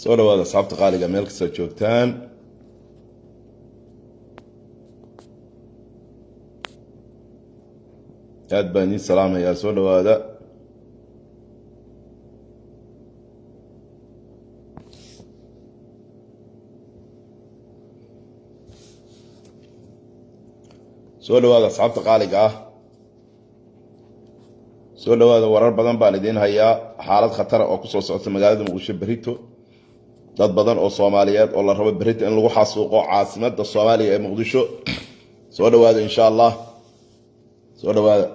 Soo dhawaada asxaabta qaaliga meel kastoo joogtaan. Aad baan idiin salaamayaa, soo dhawaada. Soo dhawaada asxaabta qaaliga ah, soo dhawaada. Warar badan baan idiin hayaa, xaalad khatara oo kusoo socota magaalada Muqdisho berito, dad badan oo Soomaaliyeed oo la rabo berito in lagu xasuuqo caasimada Soomaaliya ee Muqdisho. Soo dhawaada insha Allah, soo dhawaada.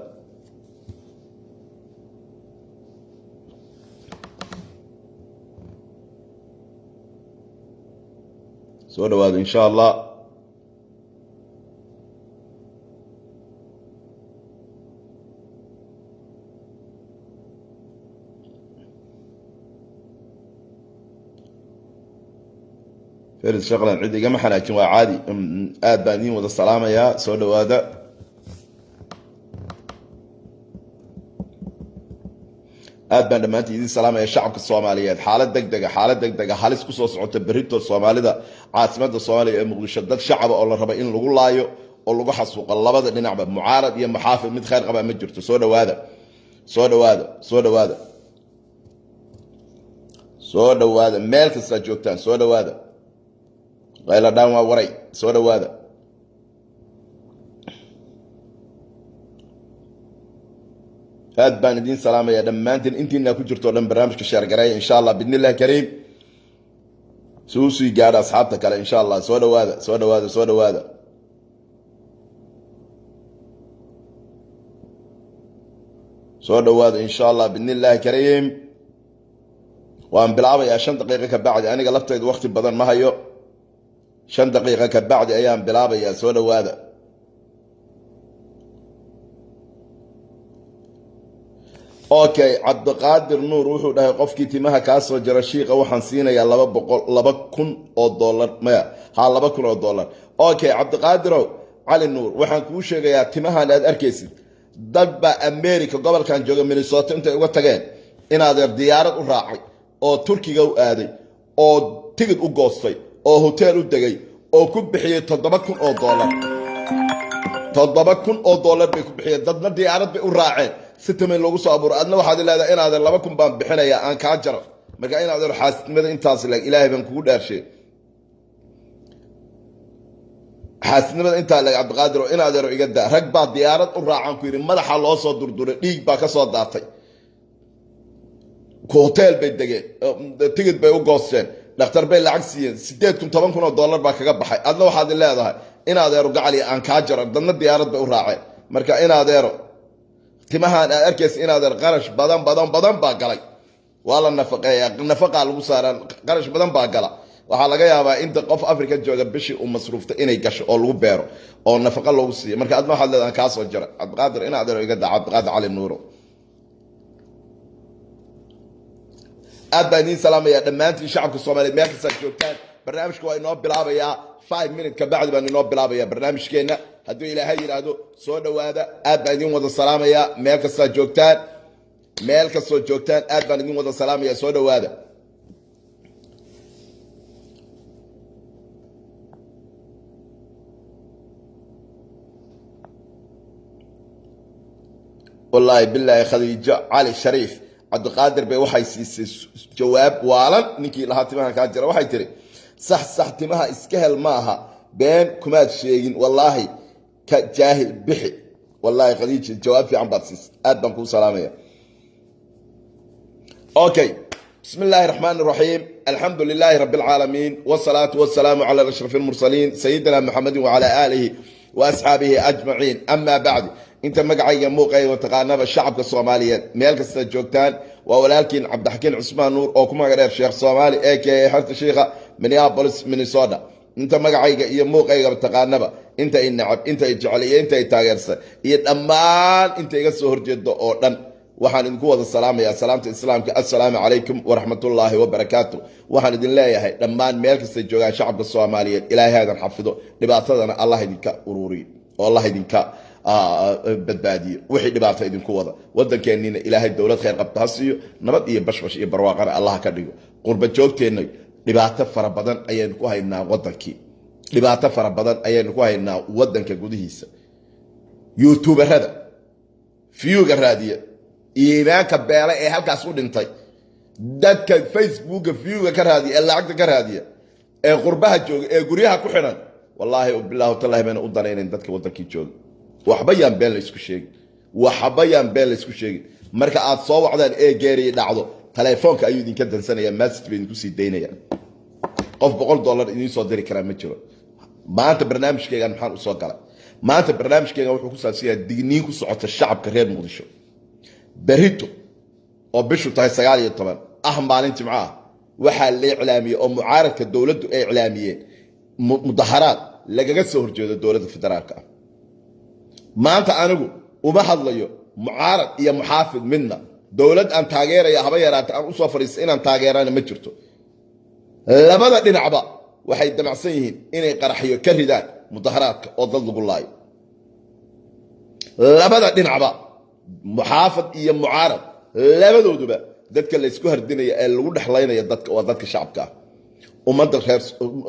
Soo dhawaada insha Allah. Ferid shaqlan cid igama xanaajin, waa caadi. Aad baan idiin wada salaamayaa, soo dhawaada. Aad baan dhammaantiin idiin salaamaya shacabka Soomaaliyeed. Xaalad deg dega, xaalad deg dega, halis kusoo socota berito Soomaalida caasimada Soomaaliya ee Muqdisho, dad shacaba oo la raba in lagu laayo oo lagu xasuuqo, labada dhinacba, mucaarad iyo muxaafid, mid khayr qaba ma jirto. Soo dhawaada, soo dhawaada, soo dhawaada, soo dhawaada meel kastaa joogtaan, soo dhawaada. Qayladhaan waa waray, soo dhawaada. Aad baan idiin salaamaya dhammaantiin intiina ku jirto o dhan. Barnaamijka share gareeya insha Allah, bidni illahi kariim, si uu sii gaadho asxaabta kale insha Allah. Soo dhawaada, soo dhawaada, soo dhawaada. Soo dhawaada insha Allah, bidni illahi kariim. Waan bilaabayaa 5 daqiiqo ka bacdi. Aniga laftaydu wakti badan ma hayo, 5 daqiiqo ka bacdi ayaan bilaabayaa. Soo dhawaada. Okay, Cabdiqaadir Nuur wuxuu dhahay: qofkii timaha kaa soo jara shiiqa waxaan siinayaa 200, $2000. Maya, haa, $2000. Okay, Cabdiqaadirow Cali Nuur, waxaan kuu sheegayaa timahan aad arkaysid, dad baa America gobolkan jooga Minnesota intay uga tageen inaadeer diyaarad u raacay oo Turkiga u aaday oo tigid u goostay oo hotel u degay oo ku bixiyey $7000. $7000 bay ku bixiyeen. Dadna diyaarad bay u raaceen si timin lagu soo abuuro. Adna waxaad leedahay inaadeer 2000 baan bixinaya aan kaa jaro. Marka inaadeer xaasidnimada intaas leeg, Ilaahay baan kugu dhaarshay, xaasidnimada intaa leeg, Cabdiqaadir oo inaadeero iga daa. Rag baa diyaarad u raacaan ku yidhi, madaxa loo soo durduray, dhiig baa ka soo daatay, hotel bay degeen, tigid bay u goosteen, dhakhtar bay lacag siiyeen, 8000, $10,000 baa kaga baxay. Adna waxaad leedahay inaadeero gacali aan kaa jaro. Dadna diyaarad bay u raaceen. Marka inaadeero timahaan aad arkaysa, inaadeer qarash badan badan badan baa galay, waa la nafaqeeyaa, nafaqaa lagu saaraan, qarash badan baa gala. Waxaa laga yaabaa inta qof Africa jooga bishii uu masruufta inay gasho oo lagu beero oo nafaqa loogu siiyo. Marka adna waxaad leedahay kaa soo jara. Cabdiqaadir, inaadeero iga daa. Cabdiqaadir Cali Nuuro, aad baan idiin salaamayaa dhammaantiin shacabka Soomaaliyeed meel kastaad joogtaan. Barnaamijka waa inoo bilaabayaa, 5 minute ka bacdi baan inoo bilaabaya barnaamijkeenna hadduu Ilaahay yidhaahdo. Soo dhawaada, aad baan idin wada salaamayaa meel kastaad joogtaan, meel kastoo joogtaan aad baan idin wada salaamaya. Soo dhawaada. Wallaahi bilaahi, Khadiijo Cali Shariif Cabdiqaadir bay waxay siisay jawaab waalan. Ninkii lahaa timaha kaa jira waxay tiri: sax sax, timaha iska hel maaha, been kumaad sheegin, wallaahi ka jaahil bixi. Wallaahi Khadiija, jawaab fiican baad siisay, aad baan kuu salaamaya. Okay, بسم الله الرحمن الرحيم، الحمد لله رب العالمين، والصلاة والسلام على أشرف المرسلين سيدنا محمد وعلى آله وأصحابه أجمعين، أما بعد. Inta magacayga muuqayga taqaanaba, shacabka Soomaaliyeed meel kasta joogtaan, waa walaalkiin Cabdixakiin Cusmaan Nuur oo ku magac dheer Sheekh Soomaali, a k a xerta shiikha, Minneapolis, Minnesota. Inta magacayga iyo muuqayga taqaanaba, inta i nacab, inta i jecel iyo inta i taageersan iyo dhammaan inta iga soo horjeeda oo dhan, waxaan idinku wada salaamayaa salaamta Islaamka: assalaamu calaykum waraxmatullaahi wabarakaatu. Waxaan idin leeyahay dhammaan meel kastay joogaan shacabka Soomaaliyeed, Ilaahay hadan xafido, dhibaatadana Allah idinka ururiyo oo Allah idinka badbaadiyo wixii dhibaato idinku wada. Waddankeennina Ilaahay dowlad khayr qabta ha siiyo, nabad iyo bashbash iyo barwaaqana Allah ka dhigo. Qurba joogteenna Dhibaato fara badan ayaynu ku haynaa wadankii, dhibaato fara badan ayaynu ku haynaa wadanka gudihiisa. Youtuberada view-ga raadiya, iimaanka beela ee halkaas u dhintay, dadka Facebooka view-ga ka raadiya ee lacagta ka raadiya ee qurbaha jooga ee guryaha ku xidhan, wallaahi bilaahu tallahi bayna u danaynayn dadka wadankii jooga. Waxba yaan been la isku sheegin, waxba yaan been la isku sheegin. Marka aad soo wacdaan ee geeriyi dhacdo, telefoonka ayuu idinka dansanaya, message bay idinku sii daynayaan. Qof $100 idiin soo diri karaa ma jiro. Maanta barnaamijkeygan maxaan usoo galay? Maanta barnaamijkeygan wuxuu ku saabsan yahay digniin ku socota shacabka reer Muqdisho. Berito oo bishu tahay 19, ah maalin Jimco ah, waxaa la iclaamiyey oo mucaaradka dowladdu ay iclaamiyeen mudaharaad lagaga soo horjeedo dowladda federaalka ah. Maanta anigu uma hadlayo mucaarad iyo muxaafid midna. Dowlad aan taageeraya haba yaraata aan usoo fadhiista inaan taageerana ma jirto. Labada dhinacba waxay damacsan yihiin inay qaraxyo ka ridaan mudaharaadka oo dad lagu laayo. Labada dhinacba, muxaafid iyo mucaarad, labadooduba dadka laysku hardinaya ee lagu dhexlaynaya dadka waa dadka shacabka ah. Ummadda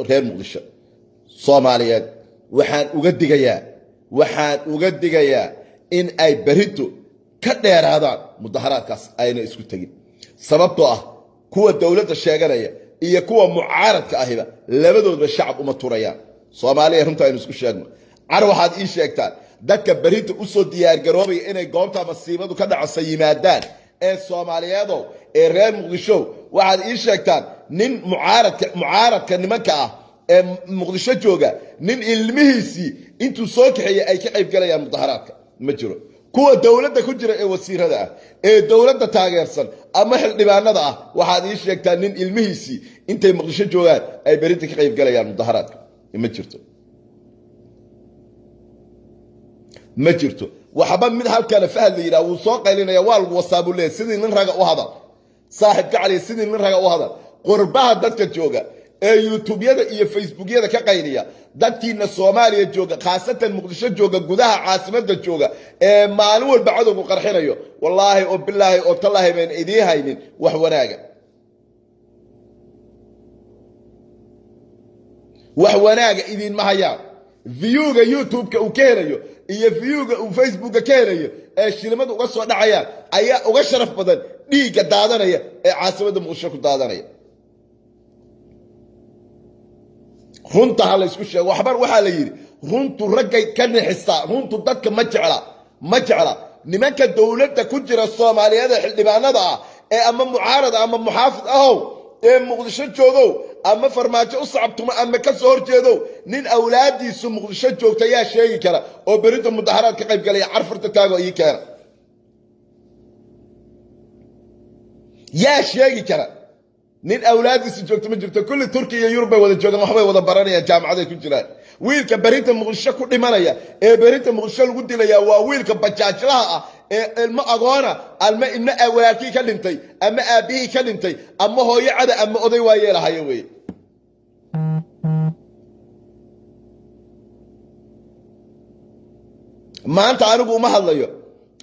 reer Muqdisho Soomaaliyeed waxaan uga digayaa in ay berito ka dheeraadaan mudaharaadkaas, ayna isku tegin, sababtoo ah kuwa dowladda sheeganaya iyo kuwa mucaaradka ahiba labadoodba shacab uma turayaan. Soomaaliya, runta aynu isku sheegno. Car waxaad ii sheegtaan dadka berito usoo diyaargaroobaya inay goobta masiibadu ka dhacasa yimaadaan ee Soomaaliyeedow ee reer Muqdisho, waxaad ii sheegtaan nin mucaaradka nimanka ah ee Muqdisho jooga, nin ilmihiisii intuu soo kaxeeyey ay ka qayb galayaan mudaharaadka ma jiro. Kuwa dowladda ku jira ee wasiirada ah ee dowladda taageersan ama xildhibaanada ah, waxaad ii sheegtaa nin ilmihiisii intay Muqdisho joogaan ay berinta ka qayb galayaan mudaharaadka. Ma jirto, ma jirto. Waxba mid halkana Fahad la yidhaha wuu soo qaylinaya, waa lagu wasaa buu leeyahy. Sidii nin raga u hadal, saaxib gacaliya, sidii nin raga u hadal. Qurbaha dadka jooga ee YouTubyada iyo Facebookyada ka qayliya, dadkiina Soomaaliya jooga, khaasatan Muqdisho jooga, gudaha caasimadda jooga ee maalin walba cadowgu qarxinayo, wallaahi oo bilaahi oo tallaahi bayna idiin haynin wax wanaaga, wax wanaaga idiinma hayaan. View-ga YouTube-ka uu ka helayo iyo view-ga uu Facebooka ka helayo ee shilimadu uga soo dhacayaan ayaa uga sharaf badan dhiigga daadanaya ee caasimadda Muqdisho ku daadanaya. Runta ha la ysku sheego. Waxbar waxaa la yidhi, runtu raggay ka nixisaa, runtu dadka ma jecla, ma jecla. Nimanka dowladda ku jira Soomaaliyeed ee xildhibaanada ah ee ama mucaarada ama muxaafid ahow ee Muqdisho joogow, ama Farmaajo u sacabtuma ama ka soo horjeedow, nin awlaadiisu Muqdisho joogta yaa sheegi kara oo berinta mudaharaad ka qayb galaya? Carfarta taago ii keena. Yaa sheegi kara nin awlaadiisu joogto? Ma jirto. Kulli Turkiya iyo Yurub bay wada joogaan, waxbay wada baranayaan, jaamacaday ku jiraan. Wiilka berinta Muqdisho ku dhimanaya ee berinta Muqdisho lagu dilaya waa wiilka bajaajlaha ah ee ilmo agoona ama ilmo walaalkii ka dhintay ama aabbihii ka dhintay ama hooyo cada ama oday waa yeelahaya weye. Maanta anigu uma hadlayo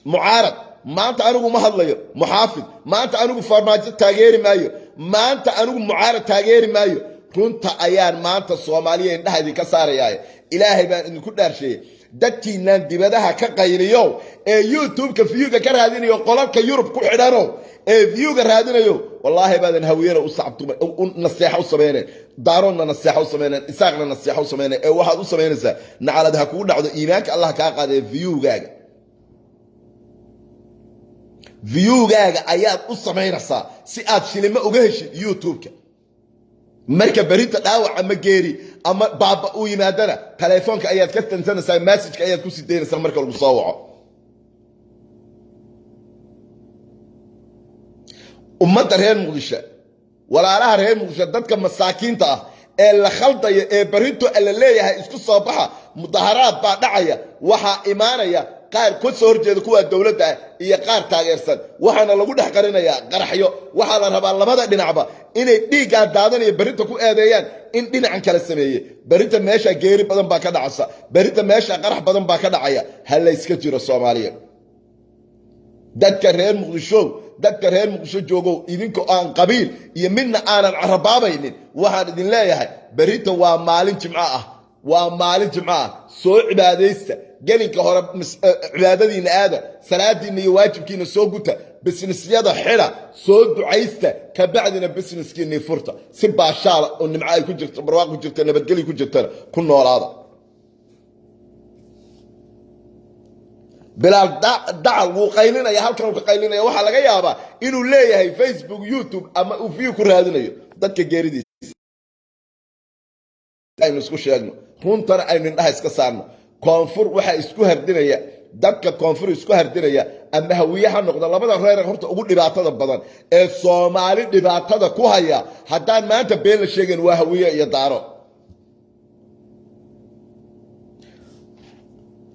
mucaarad, maanta anigu uma hadlayo muxaafid, maanta anigu Farmaajo taageeri maayo, maanta anigu mucaarad taageeri maayo. Runta ayaan maanta Soomaaliya indhaha idinka saarayaa. Ilaahay baan idinku dhaarsheeyey, dadkiinaan dibadaha ka qayliyo ee YouTube-ka view-ga ka raadinayo, qolalka Yurub ku xidhano ee view-ga raadinayo, wallaahi baadan Hawiyana u sacabtuma u naseexa u samaynayn, Daaroodna naseexa u samaynayn, Isaaqna naseexa u samaynayn, ee waxaad u samaynaysaa nacalad ha kugu dhacdo, iimaanka Allah kaa qaadaya. View-gaaga ayaad u samaynaysaa si aad shilimo uga heshid YouTube-ka. Marka berinta dhaawac ama geeri ama baaba uu yimaadana, telefoonka ayaad ka tansanaysaa, message-ka ayaad kusii daynaysaa marka lagu soo waco. Ummadda reer Muqdisho, walaalaha reer Muqdisho, dadka masaakiinta ah ee la khaldayo ee berinto la leeyahay isku soo baxa, mudaharaad baa dhacaya, waxaa imaanaya qaar ka soo horjeeda kuwa dowladda ah iyo qaar taageersan. Waxaana lagu dhex qarinayaa qaraxyo. Waxaa la rabaa labada dhinacba inay dhiiggaa daadanaya berinta ku eedeeyaan in dhinacan kala sameeyey. Berinta meesha geeri badan baa ka dhacasa, berinta meesha qarax badan baa ka dhacaya. Ha layska jiro, Soomaaliya. Dadka reer Muqdisho, Dadka reer Muqdisho joogow, idinka aan qabiil iyo midna aanan carabaabaynin, waxaan idin leeyahay berrito waa maalin Jimco ah, waa maalin Jimco ah. Soo cibaadaysta, gelinka hore cibaadadiina aada, salaadiina iyo waajibkiina soo guta, businessyada xidha, soo ducaysta, kabacdina businesskiinii furta si baashaala oo nimco ay ku jirto, barwaaq ku jirta, nabadgelyo ku jirtana ku noolaada. Bilaal Dacal wuu qaylinaya, halkan uu ka qaylinaya. Waxaa laga yaabaa inuu leeyahay Facebook, YouTube ama uu view ku raadinayo dadka geeridiisa. Aynu isku sheegno runtana, aynu indhaha iska saarno. Koonfur waxaa isku hardinaya, dadka koonfur isku hardinaya ama Hawiye ha noqda, labada reer horta ugu dhibaatada badan ee Soomaali dhibaatada ku haya, haddaan maanta been la sheegayn, waa Hawiye iyo Daaro.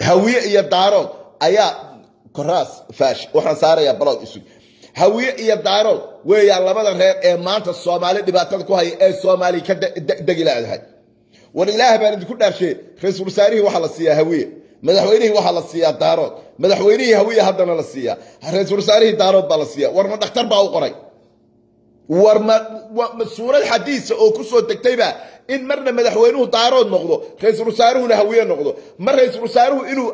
Hawiye iyo Daarood ayaa koraas faash waxaan saarayaa balood isug. Hawiye iyo Daarood weeyaan labada reer ee maanta Soomaali dhibaatada ku haya ee Soomaali ka degi laadahay. War Ilaah baan idinku dhaarshay, ra-iisul wasaarihii waxaa la siiyaa Hawiye, madaxweynihii waxaa la siiyaa Daarood, madaxweynihii Hawiye haddana la siiyaa, ra-iisul wasaarihii Daarood baa la siiyaa. War ma dhakhtar baa u qoray? War ma suurad xadiisa oo ku soo degtayba in marna madaxweynuhu Daarood noqdo, ra-iisul wasaaruhuna Hawiye noqdo, mar ra-iisul wasaaruhu inuu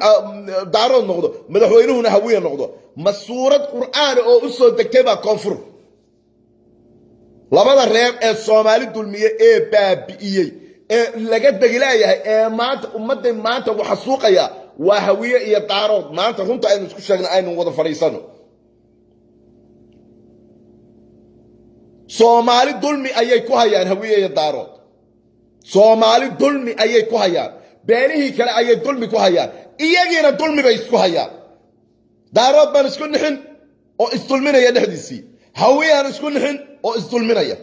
Daarood noqdo, madaxweynuhuna Hawiye noqdo? Ma suurad Qur'aan oo u soo degtay baa koonfur? Labada reer ee Soomaali dulmiye ee baabi'iyey ee laga degilaayahay ee maanta ummadday maanta waxa suuqaya waa Hawiye iyo Daarood. Maanta runta aynu isku sheegna, aynu wada fadhiisano. Soomaali dulmi ayay ku hayaan Hawiye iyo Daarood. Soomaali dulmi ayay ku hayaan, beenihii kale ayay dulmi ku hayaan, iyagiina dulmi bay isku hayaan. Daarood baan isku nixin oo isdulminaya dhexdiisii, Hawiyaan isku nixin oo isdulminaya.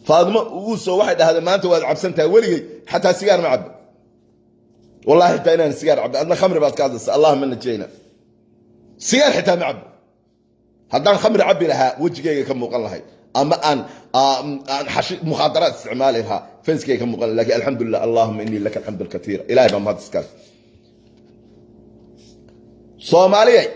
Faadimo Uuso waxay dhahdeen maanta waad cabsan tahay. Weligay xataa sigaar ma cabbo, wallahi xitaa inaan sigaar cabbo. Adna khamri baad ka hadlaysa. Allahuma najayna. Sigaar xitaa ma cabbo. Haddaan khamri cabbi lahaa wejigayga ka muuqan lahayd, ama aan mukhaadaraad isticmaali lahaa fenskayga ka muuqan lahay. Lakin alxamdulilah, allahuma inii laka alxamdu alkatiira, Ilahay baa mahad iskale. Soomaaliyay,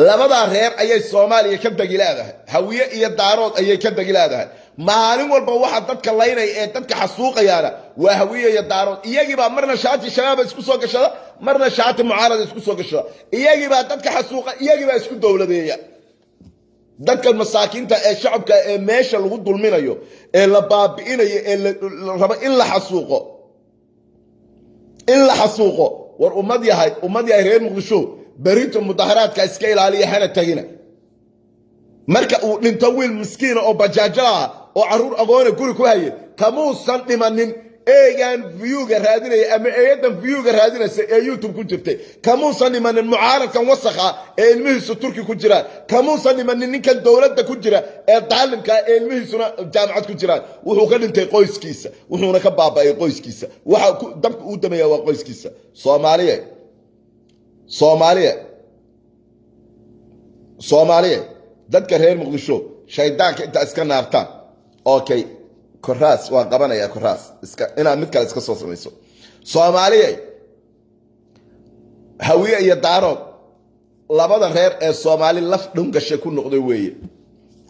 labadaa reer ayay Soomaaliya ka degi leedahay, Hawiye iyo Daarood ayay ka degi leedahay. Maalin walba waxa dadka laynaya ee dadka xasuuqayaana waa Hawiye iyo Daarood. Iyagiibaa marna shaati Shabaaba isku soo gashada, marna shaati mucaarada isku soo gashada. Iyagiibaa dadka xasuuqa, iyagiibaa isku dowladeeya. Dadka masaakiinta ee shacabka ee meesha lagu dulminayo ee la baabi'inayo ee la rabo in la xasuuqo, in la xasuuqo. War ummad yahay, ummad yahay reer Muqdisho, berito mudaharaadka iska ilaaliya, hana tagina. Marka uu dhinto wiil miskiina oo bajaajala ah oo carruur agoona guri ku hayay, kamuusan dhimanin eegaan viewga raadinaya ama eeyadan viewga raadinaysa ee YouTube ku jirtay. Kamuusan dhimanin mucaaradkan wasakha ee ilmihiisu Turki ku jiraan. Kamuusan dhimanin ninkan dowladda ku jira ee daalimka ee ilmihiisuna jaamacad ku jiraan. Wuxuu ka dhintay qoyskiisa, wuxuuna ka baaba'ay qoyskiisa. Waxa dabka uu dameeya waa qoyskiisa. Soomaaliye, Soomaaliye, Soomaaliye, dadka reer Muqdisho, shaydaanka intaa iska naartaan. Okay, koraas waan qabanaya, koraas iska inaad mid kale iska soo samayso. Soomaaliye, Hawiye iyo Daarood labada reer ee Soomaali laf dhungasha ku noqday weeye,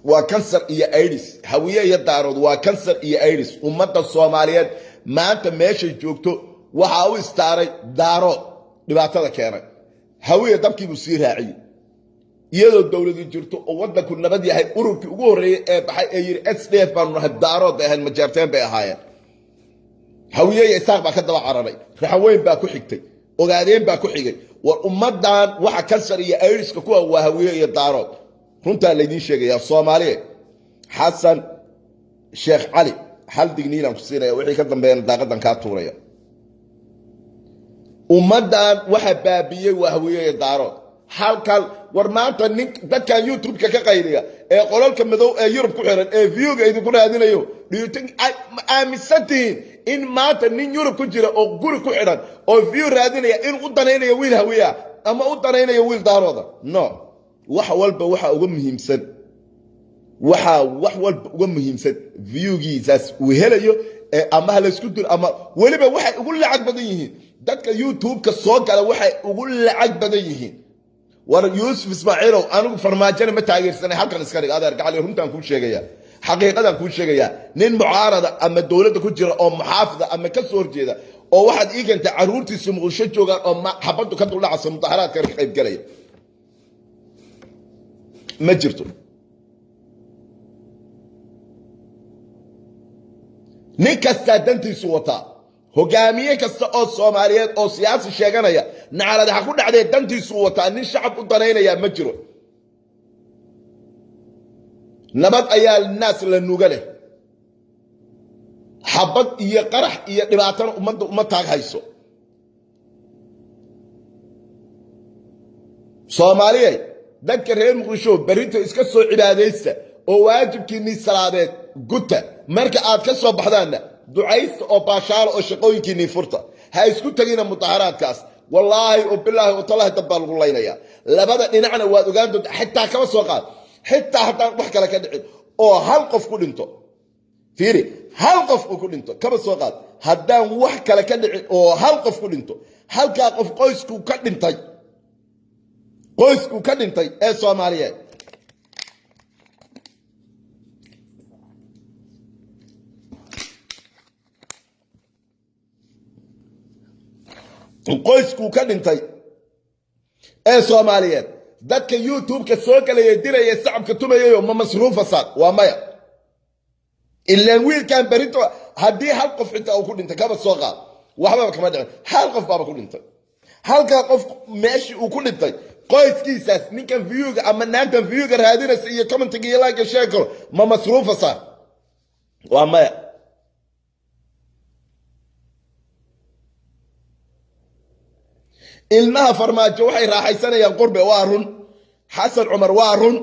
waa kansar iyo AIDS. Hawiye iyo Daarood waa kansar iyo AIDS. Ummadda Soomaaliyeed maanta meeshay joogto waxaa u istaaray Daarood, dhibaatada keenay. Hawiye dabkiibuu sii raaciyey. Iyadoo dowladu jirto oo waddanku nabad yahay, ururkii ugu horreeyey ee baxay ee yidhi SDF baanu nahay, Daarood bay ahayd, Majeerteen bay ahaayeen. Hawiye iyo Isaaq baa ka daba cararay, Raxaweyn baa ku xigtay, Ogaadeen baa ku xigay. War ummaddan waxa kansar iyo ayriska kuwa waa Hawiye iyo Daarood. Runtaa laydiin sheegayaa. Soomaaliya, Xasan Sheekh Cali, hal digniinaan ku siinaya, wixii ka dambeeyana daaqadan kaa tuuraya. Ummaddan waxa baabiyey waa Hawiye iyo Daarood. Halkan war maanta nin dadkan YouTube-ka ka qayliya ee qolalka madow ee Yurub ku xiran ee viewga idinku raadinayo, ma aaminsan tihiin in maanta nin Yurub ku jira oo guri ku xidhan oo view raadinaya in u danaynayo wiil Hawiya ama u danaynayo wiil Daarooda? No. Wax walba waxa uga muhiimsan, waxaa wax walba uga muhiimsan viewgiisaas uu helayo ama ha laysku dilo. Ama weliba waxay ugu lacag badan yihiin dadka YouTube-ka soo gala, waxay ugu lacag badan yihiin. War Yuusuf Ismaaciilow, anigu Farmaajona ma taageersanay. Halkan iska dhig, adeer gacali. Runtaan kuu sheegaya, xaqiiqadaan kuu sheegayaa. Nin mucaarada ama dowladda ku jira oo muxaafida ama ka soo horjeeda oo waxaad ii keentay carruurtiisu Muqdisho joogaan oo xabaddu ka duldhacaysa, mudaharaadka ka qayb galaya, ma jirto. Nin kastaa dantiisu wataa. Hogaamiye kasta oo Soomaaliyeed oo siyaasi sheeganaya, nacalad ha ku dhacdee, dantiisu wataa. Nin shacab u danaynayaa ma jiro. Nabad ayaa naas la nuga leh. Xabad iyo qarax iyo dhibaatana ummadda uma taag hayso. Soomaaliyey, dadka reer Muqdisho, berrito iska soo cibaadaysta oo waajibkiinnii salaadeed guta. Marka aad ka soo baxdaanna ducaysta oo baashaala oo shaqooyinkiinnii furta. Ha isku tegina mudaharaadkaas. Wallaahi oo bilaahi oo talahi, dad baa lagu laynayaa labada dhinacna. Waad ogaan doonta. Xitaa kama soo qaad, xitaa haddaan wax kale ka dhicin oo hal qof ku dhinto, fiiri, hal qof uu ku dhinto, kama soo qaad, haddaan wax kale ka dhicin oo hal qof ku dhinto, halkaa qof qoysku ka dhintay, qoysku ka dhintay ee Soomaaliyeed, qoyskuu ka dhintay ee Soomaaliyeed, dadka YouTube-ka soo galaya, dilaya, sacabka tumayayo, ma masruufasaad? Waa maya. Ilaan wiilkan berito haddii hal qof xitaa uu ku dhintay, kaba soo qaad, waxbaba kama dhicin, hal qof baaba ku dhintay, halkaa qof meeshii uu ku dhintay qoyskiisaas, ninkan view-ga ama naagtan view-ga raadinaysa iyo comment-iga iyo like sheegi karo, ma masruufasaa? Waa maya. Ilmaha Farmaajo waxay raaxaysanayaan qurbe, waa run. Xasan Cumar, waa run.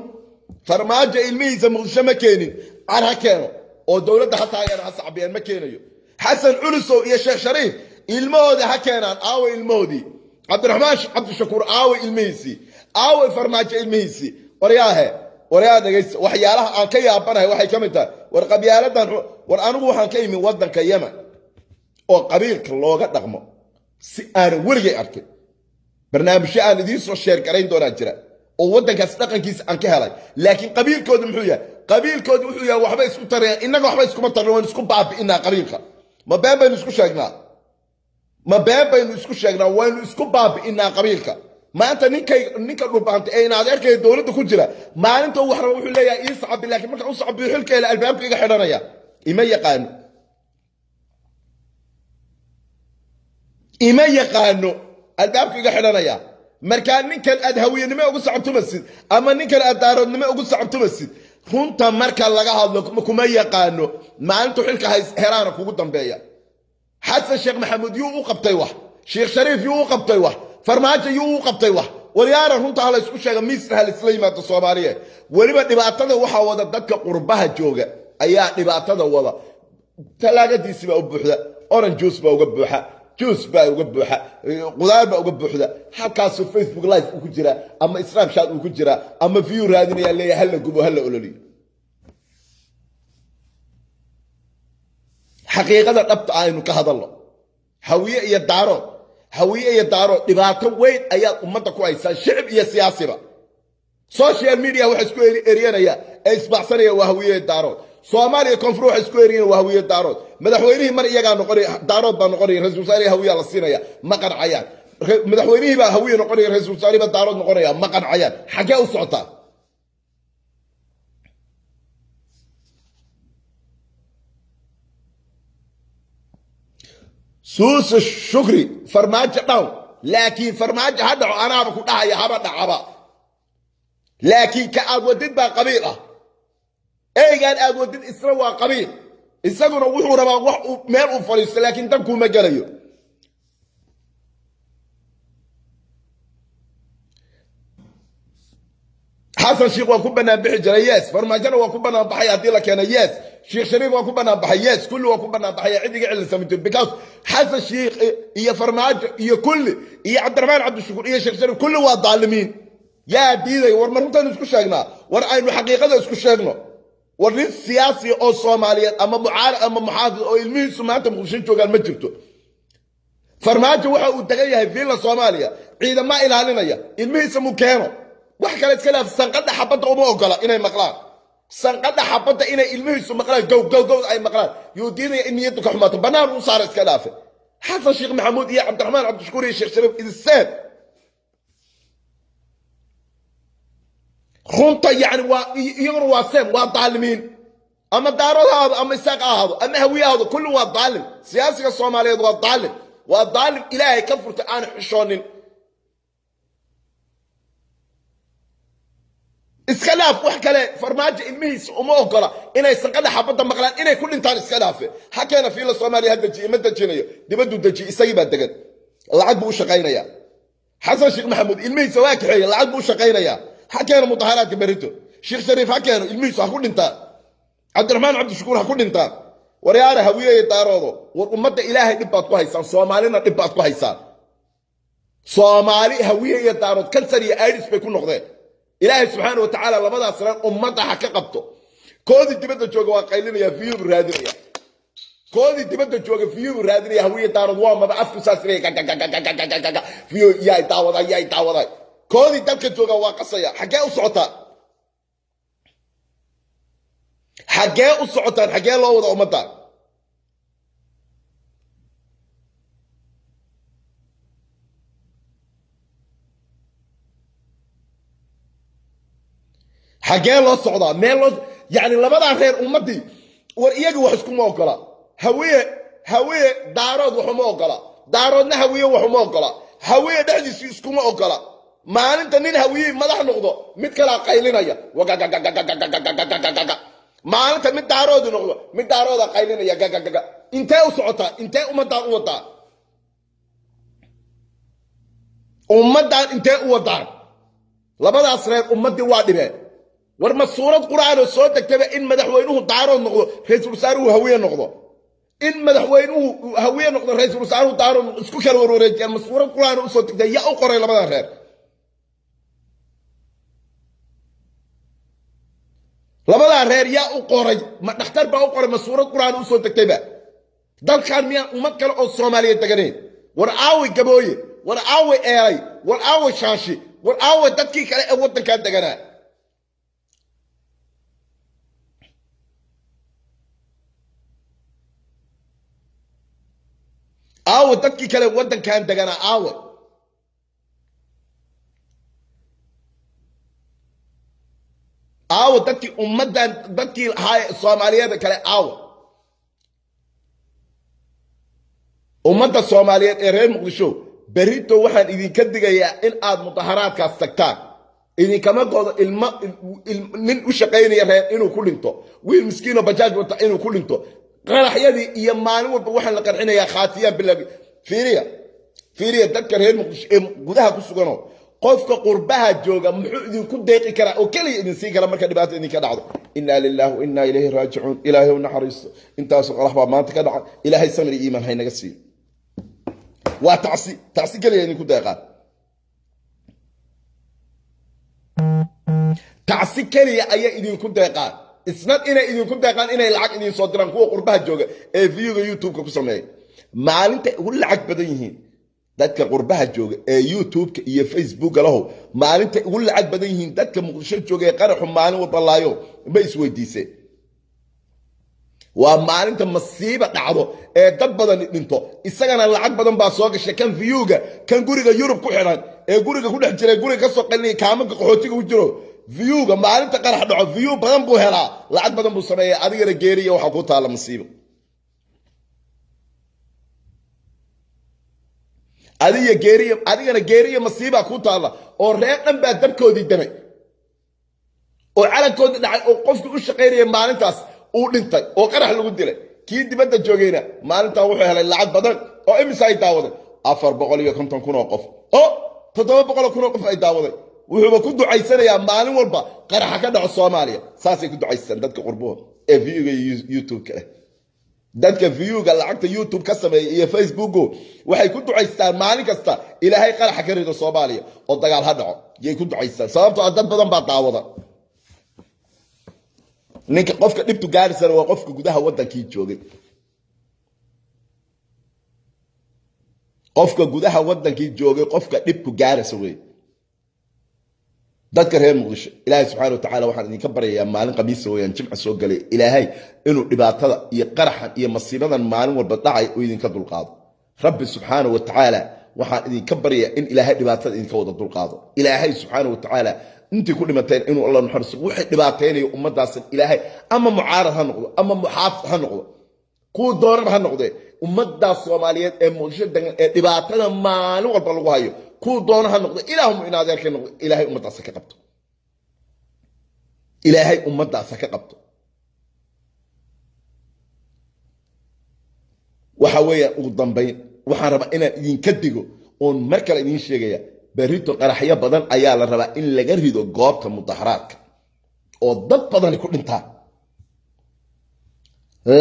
Farmaajo ilmihiisa Muqdisho ma keenin. Car ha keeno oo dowladda ha taageero, ha sacbiyaan, ma keenayo. Xasan Culusow iyo Sheekh Shariif ilmahoodii ha keenaan. Aawe ilmahoodii? Cabdiraxmaan Cabdishakuur aawe ilmihiisii? Aawe Farmaajo ilmihiisii? Waryaahe, waryaa, dhegaysta. Waxyaalaha aan ka yaabanahay waxay ka mid tahay, war qabyaaladan. War anigu waxaan ka imi waddanka Yemen oo qabiilka looga dhaqmo si aanan weligay arkin. Barnaamijyo aan idiin soo share garayn doonaa jira oo waddankaas dhaqankiisa aan ka helay. Laakiin qabiilkoodu muxuu yahay? Qabiilkoodu wuxuu yahay waxba isku tarayaan. Innaga waxba iskuma tarna, waynu isku baabi'inaa qabiilka. Ma been baynu isku sheegnaa? Ma been baynu isku sheegnaa? Waynu isku baabi'inaa qabiilka. Maanta ninkay, ninka Dhulbaanta ee in adeerkaya dowladda ku jira, maalinta wax raba wuxuu leeyahay ii sacabi. Laakiin marka u sacabiyo, xilkeela albaabka iga xidhanaya. Ima yaqaano, ima yaqaano, albaabka iga xidhanaya. Markaa ninkan aad Hawiyenimo ugu sacabtumasid ama ninkan aad Daaroodnimo ugu sacabtumasid, runta marka laga hadlo kuma yaqaano. Maalintu xilka helaana kugu dambeeya. Xasan Sheekh Maxamuud yuu u qabtay wax? Sheekh Shariif yuu u qabtay wax? Farmaajo yuu u qabtay wax? Waryaara, runta ha la isku sheega, miisna ha laisla yimaado. Soomaaliyeed, weliba dhibaatada waxaa wada dadka qurbaha jooga ayaa dhibaatada wada. Talaagadiisi baa u buuxda, orange juice baa uga buuxa, juice baa uga buuxa, qudaar baa uga buuxda. Halkaasuu Facebook live uu ku jiraa ama Snapchat uu ku jiraa ama view raadinaya, leeyahay hala gubo, hala ololiyo. Xaqiiqada dhabta ah aynu ka hadalno. Hawiye iyo Daarood, Hawiye iyo Daarood, dhibaato weyn ayaad ummadda ku haysaa, shicib iyo siyaasiba. Social media waxa isku eryanaya ee isbaxsanaya waa Hawiye iyo Daarood. Soomaaliya koonfur waxa isku eryanaya waa Hawiye, Daarood. Madaxweynihii mar iyagaa noqonaya, Daarood baa noqonaya, ra-isul wasaarihi Hawiyaa la siinaya, ma qancayaan. Madaxweynihii baa Hawiye noqonaya, ra-isul wasaarihi baa Daarood noqonaya, ma qancayaan. Xaggee u socotaa? Suusa Shukri, Farmaajo down. Laakiin Farmaajo ha dhaco, anaaba ku dhahaya, haba dhacaba. Laakiin ka aad wadid baa qabiil ah. Eygaan aad wadid isna waa qabiil. Isaguna wuxuu rabaa wax meel uu fadhiisto, laakiin dan kuuma gelayo. Xasan Sheikh waa ku banaan bixi jiray, yes. Farmaajona waa ku banaan baxay haddii la keeno, yes. Sheekh Shariif waa ku banaan baxay, yes. Kulli waa ku banaan baxay, cid iga celisa ma jiro, because Xasan Sheikh iyo Farmaajo iyo kulli iyo Cabdiraxmaan Cabdishakuur iyo Sheekh Shariif kulli waa daalimiin. Yaa diiday? War ma runtaanu isku sheegnaa? War aynu xaqiiqada isku sheegno. War nin siyaasi oo Soomaaliyeed ama mucaarad ama muxaafid oo ilmihiisu maanta Muqdisho joogaan ma jirto. Farmaajo waxa uu degan yahay Villa Soomaaliya, ciidama ilaalinaya, ilmihiisa mu keeno. Wax kale iska laaf, sanqadha xabadda uma ogola inay maqlaan. Sanqadha xabadda inay ilmihiisu maqlaan, gow gow gow ay maqlaan, yuu diidaya in niyaddu ka xumaato. Bannaan uu saara iska dhaafe. Xasan Sheekh Maxamuud iyo Cabdiraxmaan Cabdishakuur iyo Sheekh Shariif idiseen runta, yani waa iyaguna waa seen, waa daalimiin. Ama Daarood ha ahaado, ama Isaaq ha ahaado, ama Hawiye ahaado, kulli waa daalim. Siyaasiga Soomaaliyeed waa daalim, waa daalim Ilaahay ka furtay, aan xishoonin. Iska dhaaf wax kale, Farmaajo ilmihiisa uma ogola inay sanqadha xabadda maqlaan, inay ku dhintaan iska dhaafe. Ha keena Villa Soomaaliya, ha dejiye. Ma dejinayo, dibaduu dejiye, isagii baa degan, lacag buu u shaqaynayaa. Xasan Sheekh Maxamuud ilmihiisa waa kaxeeye, lacag buu u shaqaynayaa. Ha keeno mudaharaadka berrito. Sheekh Shariif ha keeno, ilmihiisu ha ku dhintaan. Cabdiraxmaan Cabdishakuur ha ku dhintaan. Waryaara Hawiyeeye, Daaroodo, war ummadda Ilaahay dhib baad ku haysaan, Soomaalina dhib baad ku haysaan. Soomaali Hawiye iyo Daarood kansar iyo AIDS bay ku noqdeen. Ilaahay subxaana wa tacaala labadaas reer ummadda ha ka qabto. Koodii dibadda jooga waa qaylinaya, view buu raadinaya. Koodii dibadda jooga view buu raadinaya. Hawiye, Daarood waa maba afku saas leeyahay, gagagagagagaga, view yaay daawaday, yaay daawaday. Koodii dalka jooga waa qasaya. Xaggee u socotaa? Xaggee u socotaan? Xaggee loo wada ummadda? Xaggee loo socdaa? Meel loo yacni labadaa reer ummaddii, war iyaga wax iskuma ogola. Hawiye Daarood wax uma ogola, Daaroodna Hawiye wax uma ogola. Hawiye dhexdiisu iskuma ogola. Maalinta nin Hawiye madax noqdo, mid kalaa qaylinaya, wagagagagagagagagaga. Maalinta mid Daaroodi noqdo, mid Daarooda qaylinaya, gagagaga. Intee u socotaa? Intee ummaddaan u wadaa? Ummaddaan intee u wadaan? Labadaas reer ummaddii waa dhibeen. War ma suurad Qur'aanoo soo degtaba in madaxweynuhu Daarood noqdo, ra-iisul wasaaruhu Hawiye noqdo? In madaxweynuhu Hawiye noqdo, ra-iisul wasaaruhu Daarood noqdo, isku kala warwareejiyaan, ma suurad Qur'aanoo usoo degtay? Yaa u qoray labadan reer? Labadaa reer yaa u qoray? Ma dhakhtar baa u qoray? Ma suurad Qur'aan usoo degtayba? Dalkan miyaan ummad kale oo Soomaaliyeed deganayn? War aaway Gabooye? War aaway Eelay? War aaway Shaashi? War aaway dadkii kale ee waddankan deganaa? Aawe dadkii kale waddankan deganaa? Aawe? Aawe dadkii ummaddan, dadkii ahaa Soomaaliyeed kale? Aawe ummadda Soomaaliyeed ee reer Muqdisho? Berrito waxaan idinka digayaa in aad mudaharaadkaas tagtaan. Idinkama godo ilmo nin u shaqaynaya reer inuu ku dhinto, wiil miskiinoo bajaaj wata inuu ku dhinto. Qaraxyadii iyo maalin walba waxaan la qarxinayaa khaatiyaan bilaabi. Fiiriya, fiiriya, dadka reer Muqdisho ee gudaha ku suganoo, qofka qurbaha jooga muxuu idinku deeqi karaa oo keliya idin siin kara marka dhibaato idinka dhacdo? Inaa lillahi wa innaa ilayhi raajicuun. Ilaahay u naxariisto, intaasoo qarax baa maanta ka dhacay. Ilaahay samir iyo iimaan haynaga siiyo. Waa tacsi, tacsi keliya idinku deeqaan, tacsi keliya ayay idinku deeqaan. Isnad inay idinku deeqaan inay lacag idin soo diraan. Kuwa qurbaha jooga ee viewga YouTube-ka ku sameeya, maalintay ugu lacag badan yihiin dadka qurbaha jooga ee YouTube-ka iyo Facebooka lahow, maalintay ugu lacag badan yihiin dadka Muqdisho jooga ee qaraxu maalin walba laayo, ma isweydiiseen? Waa maalinta masiiba dhacdo ee dad badani dhinto, isagana lacag badan baa soo gashay. Kan viewga, kan guriga Yurub ku xidhan ee guriga ku dhex jiray, guriga kasoo qalinaya, kaamanka qaxootiga ku jiro, viewga maalinta qarax dhaco view badan buu helaa, lacag badan buu sameeya. Adigana geeriya waxaa ku taala masiibo. Adiga geeriya, adigana geeriya masiibaa ku taalla, oo reer dhan baa dabkoodii damay oo calankoodii dhacay, oo qofkii u shaqaynaya maalintaas uu dhintay oo qarax lagu dilay. Kii dibadda joogayna maalintaa wuxuu helay lacag badan. Oo imisa ay daawaday? 450,000 oo qof, oo 700,000 oo qof ay daawaday. Wuxuuba ku ducaysanayaa maalin walba qaraxa ka dhaco Soomaaliya. Saasay ku ducaystaan dadka qurbuhu ee viewga iyo YouTube-ka leh. Dadka viewga lacagta YouTube ka sameeya iyo Facebooku waxay ku ducaystaan maalin kasta Ilaahay qaraxa ka rido Soomaaliya oo dagaal ha dhaco yay ku ducaystaan, sababtoo ah dad badan baa daawada. Ninka qofka dhibtu gaarisana waa qofka gudaha waddankii joogay. Qofka gudaha wadankii joogay, qofka dhibku gaaraysa wey. Dadka reer Muqdisho, Ilaahay subxaana watacaala waxaan idinka baryayaa, maalin Khamiisa weeyaan, Jimca soo galay, Ilaahay inuu dhibaatada iyo qaraxan iyo masiibadan maalin walba dhacay uu idinka dulqaado. Rabbi subxaana wa tacaala waxaan idinka baryayaa in Ilaahay dhibaatada idinka wada dulqaado. Ilaahay subxaana wa tacaala intii ku dhimateen inuu Alla naxariiso. Wixii dhibaataynayo ummadaasan, Ilaahay ama mucaarad ha noqdo ama muxaafid ha noqdo, kuwa doonaba ha noqdee, ummaddaas Soomaaliyeed ee Muqdisho degan ee dhibaatada maalin walba lagu hayo, kuwa doono ha noqdo, Ilaahuma in adeerkay noqdo, Ilaahay ummaddaas ha ka qabto. Ilaahay ummaddaas ha ka qabto. Waxa weeyaan, ugu dambayn waxaan rabaa inaan idinka digo oon mar kale idiin sheegaya: berrito qaraxyo badan ayaa la rabaa in laga rido goobta mudaharaadka oo dad badani ku dhintaan.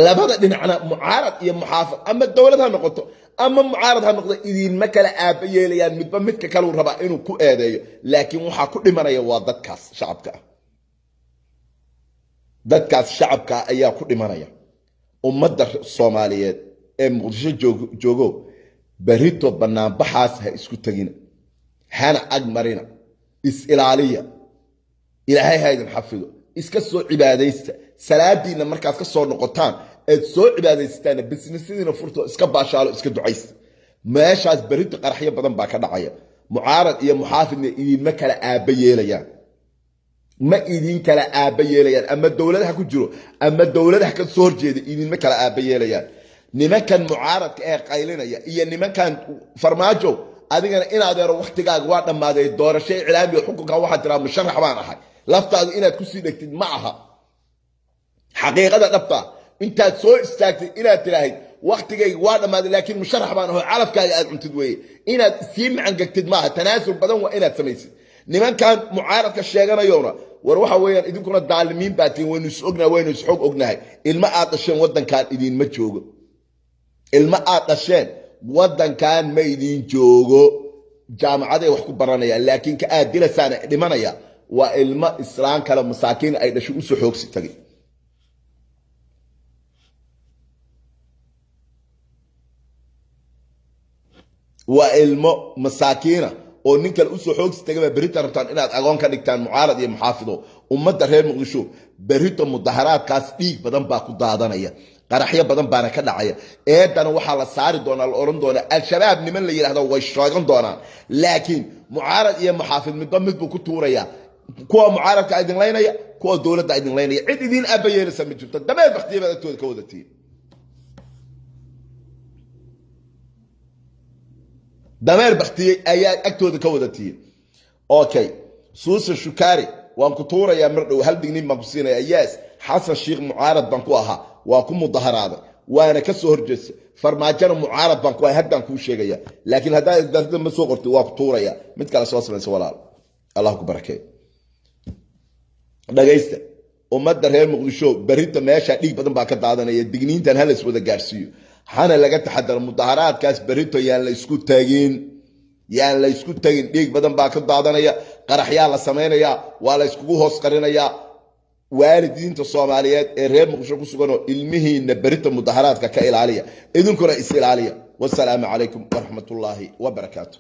Labada dhinacna, mucaarad iyo muxaafid, ama dowlad ha noqoto ama mucaarad ha noqdo, idiinma kala aaba yeelayaan. Midba midka kaleu rabaa inuu ku eedeeyo, laakiin waxaa ku dhimanaya waa dadkaas shacabka ah. Dadkaas shacabka ah ayaa ku dhimanaya. Ummadda Soomaaliyeed ee Muqdisho joogo, berrito banaanbaxaas ha isku tegina, hana ag marina, is ilaaliya. Ilaahay ha idin xafido. Iska soo cibaadaysta salaadiinna. Markaad ka soo noqotaan eed soo cibaadaysataana, business-adiina furto, iska baashaalo, iska ducaysta. Meeshaas berrito qaraxyo badan baa ka dhacaya. Mucaarad iyo muxaafidna idinma kala aaba yeelayaan, ma idin kala aaba yeelayaan. Ama dowladaha ku jiro ama dowladaha ka soo horjeeda, idinma kala aaba yeelayaan. Nimankan mucaaradka ee qaylinaya iyo nimankan Farmaajo, adigana in adeero waktigaaga waa dhammaaday. Doorasho iclaamiga xukunkan waxaad tiraa musharax baan ahay. Laftaadu inaad kusii dhegtid ma aha. Xaqiiqada dhabta intaad soo istaagtid inaad tiraahid waktigayga waa dhammaaday, laakiin musharax baan aho, calafkaaga aad cuntid weeye. Inaad sii macangegtid maaha. Tanaasul badan waa inaad samaysid. Nimankan mucaaradka sheeganayona, war waxa weeyaan, idinkuna daalimiin baa tihiin. Waynu is ognahay, waynu isxog ognahay. Ilmo aad dhasheen waddankan idiinma joogo. Ilmo aad dhasheen waddankan ma idiin joogo. Jaamacaday wax ku baranayaan, laakiin ka aad dilasaana dhimanaya waa ilmo islaan kale, masaakiin ay dhashay usoo xoogsi tagay. Waa ilmo masaakiina oo nin kale usoo xoogsi tagay baa berrito rabtaan inaad agoon ka dhigtaan, mucaarad iyo muxaafido. Ummadda reer Muqdisho, berrito mudaharaadkaas dhiig badan baa ku daadanaya, qaraxyo badan baana ka dhacaya. Eedana waxaa la saari doonaa, la odhan doonaa Al-Shabaab niman la yidhahdo way sheegan doonaan, laakiin mucaarad iyo muxaafid midba mid buu ku tuurayaa. Kuwa mucaaradka idin laynaya, kuwa dowladda idin laynaya, cid idiin aaba yeelaysa ma jirto. Dameer baktiya baad agtooda ka wadatiin. Dameer baktiyey ayaa agtooda ka wadatiin. Okay, Suusa Shukaari, waan ku tuurayaa mar dhow. Hal digniin baan ku siinayaa. Yes, Xasan Sheikh mucaarad baan ku ahaa, waa ku mudaharaaday, waana ka soo horjeestay. Farmaajona mucaarad baan ku ahay, haddaan kuu sheegaya, laakiin haddaad darda ma soo qortid, waa ku tuuraya. Mid kale soo samaysa, walaal. Allah ku barakeey. Dhagaysta, ummadda reer Muqdisho, berrito meesha dhiig badan baa ka daadanaya. Digniintan hala is wada gaarsiiyo, hana laga taxadaro mudaharaadkaas. Berrito yaan la isku tagin, yaan la isku tagin. Dhiig badan baa ka daadanaya, qaraxyaa la samaynayaa, waa la iskugu hoos qarinayaa. Waalidiinta Soomaaliyeed ee reer Muqdisho ku suganoo, ilmihiina berrito mudaharaadka ka ilaaliya, idinkuna is ilaaliya. Wasalaamu calaykum waraxmatullaahi wabarakaatu.